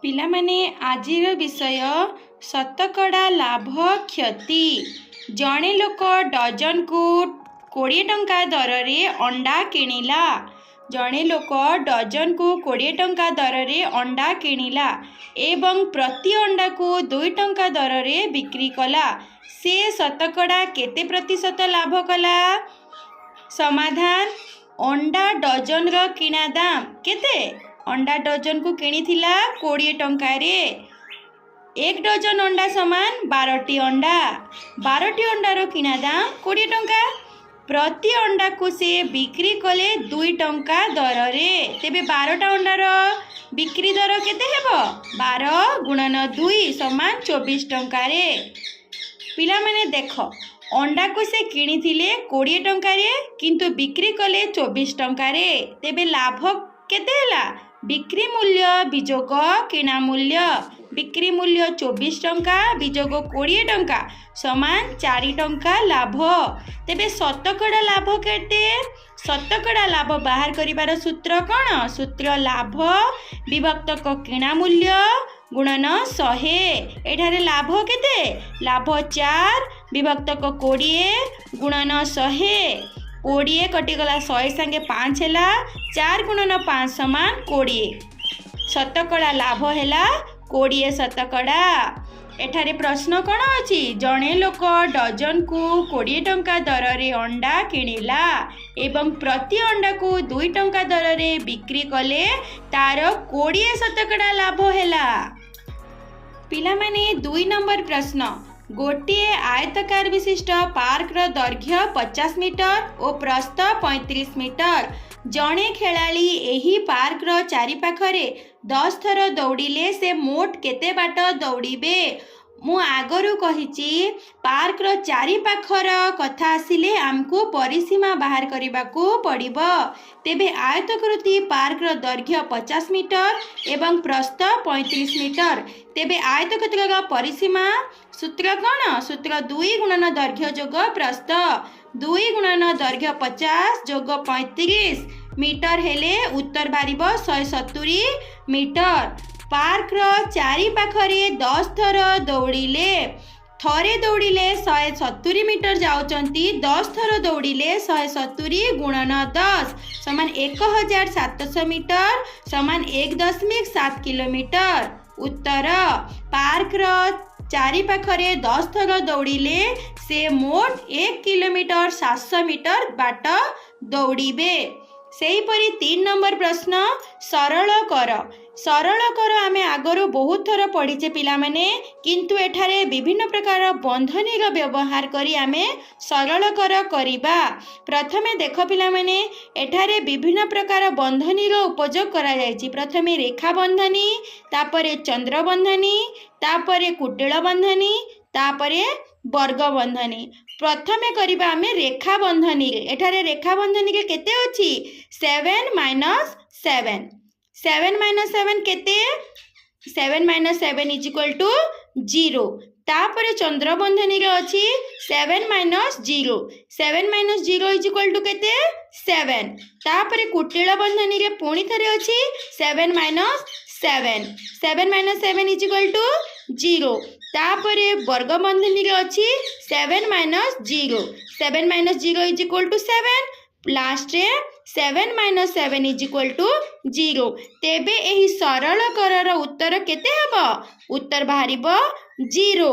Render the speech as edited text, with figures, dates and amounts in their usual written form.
ପିଲାମାନେ, ଆଜିର ବିଷୟ ଶତକଡ଼ା ଲାଭ କ୍ଷତି। ଜଣେ ଲୋକ ଡଜନକୁ 20 ଟଙ୍କା ଦରରେ ଅଣ୍ଡା କିଣିଲା। ଜଣେ ଲୋକ ଡଜନକୁ 20 ଟଙ୍କା ଦରରେ ଅଣ୍ଡା କିଣିଲା ଏବଂ ପ୍ରତି ଅଣ୍ଡାକୁ 2 ଟଙ୍କା ଦରରେ ବିକ୍ରି କଲା। ସେ ଶତକଡ଼ା କେତେ ପ୍ରତିଶତ ଲାଭ କଲା? ସମାଧାନ: ଅଣ୍ଡା ଡଜନର କିଣା ଦାମ କେତେ? ଅଣ୍ଡା ଡଜନକୁ କିଣିଥିଲା 20 ଟଙ୍କାରେ। ଏକ ଡଜନ ଅଣ୍ଡା ସମାନ 12ଟି ଅଣ୍ଡା। 12ଟି ଅଣ୍ଡାର କିଣା ଦାମ 20 ଟଙ୍କା। ପ୍ରତି ଅଣ୍ଡାକୁ ସେ ବିକ୍ରି କଲେ 2 ଟଙ୍କା ଦରରେ। ତେବେ 12ଟା ଅଣ୍ଡାର ବିକ୍ରି ଦର କେତେ ହେବ? 12 ଗୁଣନ 2 ସମାନ 24 ଟଙ୍କାରେ। ପିଲାମାନେ, ଦେଖ, ଅଣ୍ଡାକୁ ସେ କିଣିଥିଲେ 20 ଟଙ୍କାରେ, କିନ୍ତୁ ବିକ୍ରି କଲେ 24 ଟଙ୍କାରେ। ତେବେ ଲାଭ କେତେ ହେଲା? ବିକ୍ରି ମୂଲ୍ୟ ବିଯୋଗ କିଣା ମୂଲ୍ୟ। ବିକ୍ରି ମୂଲ୍ୟ 24 ଟଙ୍କା ବିଯୋଗ 20 ଟଙ୍କା ସମାନ 4 ଟଙ୍କା ଲାଭ। ତେବେ ଶତକଡ଼ା ଲାଭ କେତେ? ଶତକଡ଼ା ଲାଭ ବାହାର କରିବାର ସୂତ୍ର କ'ଣ? ସୂତ୍ର ଲାଭ ବିଭକ୍ତକ କିଣା ମୂଲ୍ୟ ଗୁଣନ 100। ଏଠାରେ ଲାଭ କେତେ? ଲାଭ 4 ବିଭକ୍ତକ 20 ଗୁଣନ 100। 20 କଟିଗଲା, 100 ସାଙ୍ଗେ 5 ହେଲା। 4 ଗୁଣନ 5 ସମାନ 20। ଶତକଡ଼ା ଲାଭ ହେଲା 20%। ଏଠାରେ ପ୍ରଶ୍ନ କ'ଣ ଅଛି? ଜଣେ ଲୋକ ଡଜନକୁ 20 ଟଙ୍କା ଦରରେ ଅଣ୍ଡା କିଣିଲା ଏବଂ ପ୍ରତି ଅଣ୍ଡାକୁ 2 ଟଙ୍କା ଦରରେ ବିକ୍ରି କଲେ, ତାର 20% ଲାଭ ହେଲା। ପିଲାମାନେ, 2 ନମ୍ବର ପ୍ରଶ୍ନ। ଗୋଟିଏ ଆୟତାକାର ବିଶିଷ୍ଟ ପାର୍କର ଦୈର୍ଘ୍ୟ 50 ମିଟର ଓ ପ୍ରସ୍ଥ 35 ମିଟର। ଜଣେ ଖେଳାଳି ଏହି ପାର୍କର ଚାରିପାଖରେ 10 ଥର ଦୌଡ଼ିଲେ ସେ ମୋଟ କେତେ ବାଟ ଦୌଡ଼ିବେ? ମୁଁ ଆଗରୁ କହିଛି, ପାର୍କର ଚାରିପାଖର କଥା ଆସିଲେ ଆମକୁ ପରିସୀମା ବାହାର କରିବାକୁ ପଡ଼ିବ। ତେବେ ଆୟତାକୃତି ପାର୍କର ଦୈର୍ଘ୍ୟ 50 ମିଟର ଏବଂ ପ୍ରସ୍ଥ 35 ମିଟର। ତେବେ ଆୟତକ୍ଷେତ୍ରର ପରିସୀମା ସୂତ୍ର କ'ଣ? ସୂତ୍ର 2 ଗୁଣନ ଦୈର୍ଘ୍ୟ ଯୋଗ ପ୍ରସ୍ଥ। 2 ଗୁଣନ ଦୈର୍ଘ୍ୟ 50 ଯୋଗ 35 ମିଟର ହେଲେ ଉତ୍ତର ବାହାରିବ 170 ମିଟର। ପାର୍କର ଚାରିପାଖରେ 10 ଥର ଦୌଡ଼ିଲେ, ଥରେ ଦୌଡ଼ିଲେ 170 ମିଟର ଯାଉଛନ୍ତି। 10 ଥର ଦୌଡ଼ିଲେ 170 ଗୁଣନ 10 ସମାନ 1700 ମିଟର ସମାନ 1.7 କିଲୋମିଟର। ଉତ୍ତର: ପାର୍କର ଚାରିପାଖରେ 10 ଥର ଦୌଡ଼ିଲେ ସେ ମୋଟ 1 କିଲୋମିଟର 700 ମିଟର ବାଟ ଦୌଡ଼ିବେ। ସେହିପରି 3 ନମ୍ବର ପ୍ରଶ୍ନ, ସରଳ କର। ସରଳ କର ଆମେ ଆଗରୁ ବହୁତ ଥର ପଢ଼ିଛେ ପିଲାମାନେ, କିନ୍ତୁ ଏଠାରେ ବିଭିନ୍ନ ପ୍ରକାର ବନ୍ଧନୀର ବ୍ୟବହାର କରି ଆମେ ସରଳ କର କରିବା। ପ୍ରଥମେ ଦେଖ ପିଲାମାନେ, ଏଠାରେ ବିଭିନ୍ନ ପ୍ରକାର ବନ୍ଧନୀର ଉପଯୋଗ କରାଯାଇଛି। ପ୍ରଥମେ ରେଖା ବନ୍ଧନୀ, ତାପରେ ଚନ୍ଦ୍ର ବନ୍ଧନୀ, ତାପରେ କୁଟିଳ ବନ୍ଧନୀ, ତାପରେ ବର୍ଗ ବନ୍ଧନୀ। ପ୍ରଥମେ କରିବା ଆମେ ରେଖା ବନ୍ଧନୀରେ। ଏଠାରେ ରେଖା ବନ୍ଧନୀରେ କେତେ ଅଛି? 7 minus 7। 7 minus 7 କେତେ? 7 minus 7 is equal to 0। ତାପରେ ଚନ୍ଦ୍ର ବନ୍ଧନୀରେ ଅଛି 7 minus 0। 7 minus 0 is equal to କେତେ? 7। ତାପରେ କୁଟିଳ ବନ୍ଧନୀରେ ପୁଣି ଥରେ ଅଛି 7 minus 7। 7 minus 7 is equal to 0। ତାପରେ ବର୍ଗ ବନ୍ଧନୀରେ ଅଛି 7 minus 0। 7 minus 0 is equal to 7। ଲାଷ୍ଟରେ 7 minus 7 is equal to 0। ତେବେ ଏହି ସରଳ କରର ଉତ୍ତର କେତେ ହେବ? ଉତ୍ତର ବାହାରିବ 0।